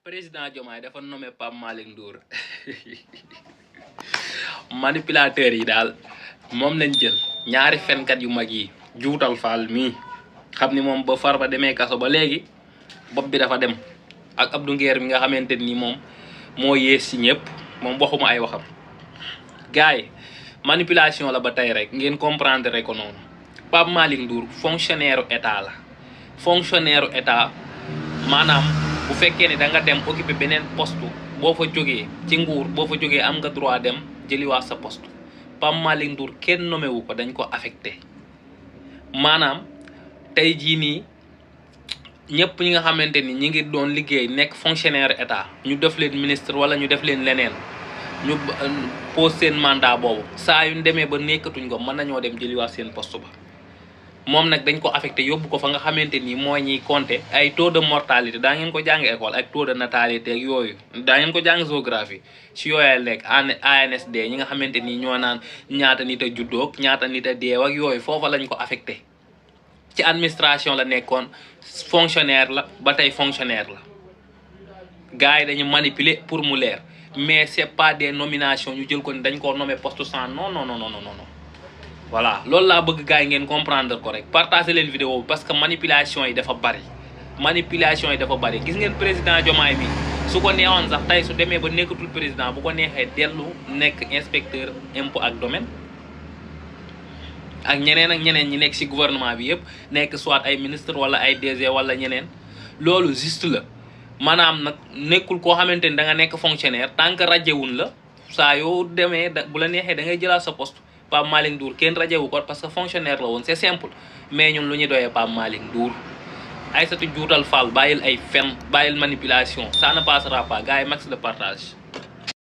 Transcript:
président Diomaye dafa nommé Pape Malick Ndour manipulateur yi daal moom lañ jël ñaari fenkat yu mag yi juutal faal mii xam ni moom ba Farba demee kaso ba léegi bopp bi dafa dem ak Abdou Nguer mi nga xamante ni moom moo yées ci ñëpp moom waxuma ay waxam gars yi manipulation la ba tey rek ngeen comprendre rek ko noonu Pape Malick Ndour fonctionnaire état la fonctionnaire état maanaam bu fekkee ne da nga dem occuper beneen poste boo fa jógee ci nguur boo fa jógee am nga droit dem jëliwaat sa poste Pape Malick Ndour kenn nommé wu ko dañ ko affecté maanaam tey jii nii ñëpp ñi nga xamante ni ñi ngi doon liggéey nekk fonctionnaire état ñu def leen ministre wala ñu def leen leneen ñu pose seen mandat boobu saa yu ñu demee ba nekkatuñ ko mën nañoo dem jëliwaat seen poste ba moom nag dañ ko affecté yóbbu ko fa nga xamante ni mooy ñiy compter ay taux de mortalité daa ngeen ko jàng école ak taux de natalité ak yooyu daa ngeen ko jàng géographie si yooyal nekk ANSD ñi nga xamante ni ñoo naan ñaata nit a juddoog ñaata nit a deew ak yooyu foofa lañ ko affecté ci administration la nekkoon fonctionnaire la ba tey fonctionnaire la gars yi dañu manipuler pour mu leer mais c'est pas des nominations ñu jël ko ni dañ koo nommé poste sans non non non non non voilà loolu laa bëgg gars yi ngeen comprendre ko rek partager leen vidéo bi parce que manipulation yi dafa bari gis ngeen président Diomaye bi su ko neexoon sax tey su demee ba nekkatul président bu ko neexee dellu nekk inspecteur impôt ak domaine ak ñeneen ñi nekk ci gouvernement bi yëpp nekk soit ay ministre wala ay DG wala ñeneen loolu juste la maanaam nag nekkul koo xamante ni da nga nekk fonctionnaire tant que rajewun la saa yoo demee bu la neexee da ngay jëlaat sa poste Pape Malick Ndour kenn rajewu ko parce que fonctionnaire la woon c'est simple mais ñun lu ñu doyee Pape Malick Ndour Aïssatou juutal Fall bàyyil ay fen bàyyil manipulation ça ne passera pas gars yi max de partage